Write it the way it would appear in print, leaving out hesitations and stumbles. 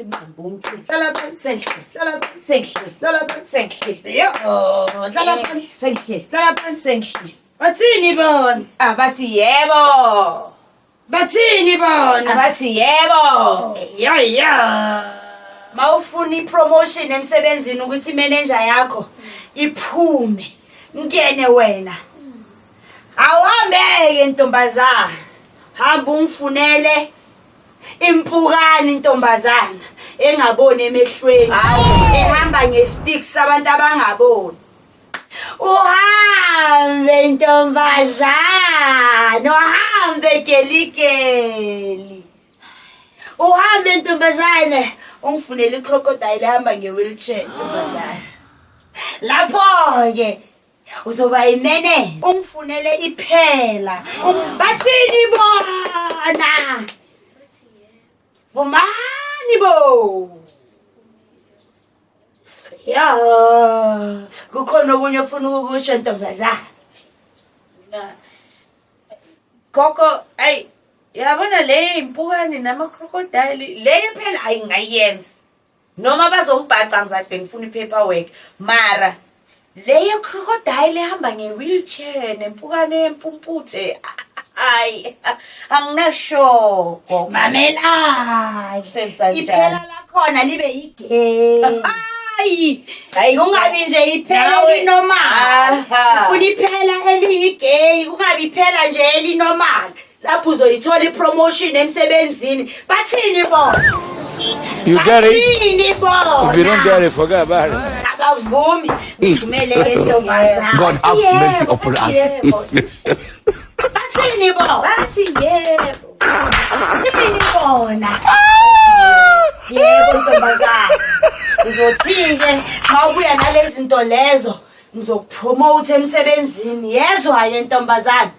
Hlala phansi. Sengihleli. Hlala phansi. Sengihleli. Hlala phansi. Sengihleli. Yo, hlala phansi. Sengihleli. Hlala phansi. Sengihleli. Bathini bona? Abathi yebo. Bathini bona? Abathi yebo. Ya ya. Mawufuna ipromotion emsebenzini ukuthi imanager yakho iphume ngene wena. Awuhambeke ntombazana. Hamba ungifunele impukane intombazana engaboni emehlweni ehamba ngestick sabantu abangaboni. Uhambe ntombazana, uhambe geligeli. Uhambe ntombazane, ungifunele icrocodile ehamba nge-wheelchair ntombazane. Lapho-ke uzoba yimene, ungifunele iphela. Bathini bona? Vumani bo. Ya, kukhona okunye ofuna ukukusho ntombazana. Mina Gogo, ayi yabona le impukane nama-crocodile leyo phela ayi ngayenza. Noma bazongibhaca ngizathi bengifuna i-paperwork mara leyo crocodile ehamba nge-wheelchair nempukane yempumputhe hayi anginasho gogo. Mamela. Senza njani? Iphela lakhona libe yigay. Hayi, hayi Kungabi nje iphela Nawe- elinormal. Aha. Ufuna iphela eliyigay, kungabi iphela nje elinormal. Lapho uzoyithola ipromotion emsebenzini. Bathini bona? You get it? Bathini bona? If you don't get it, forget about it. Abavumi. Ngithumele ke ntombazana. God have mercy upon us. Yebo. Bathini bona? Bathi yebo. Bathini bona? Yebo ntombazana. Uzothi-ke mawubuya nalezi zinto lezo ngizokupromote emsebenzini. Yezwa-ke ntombazana.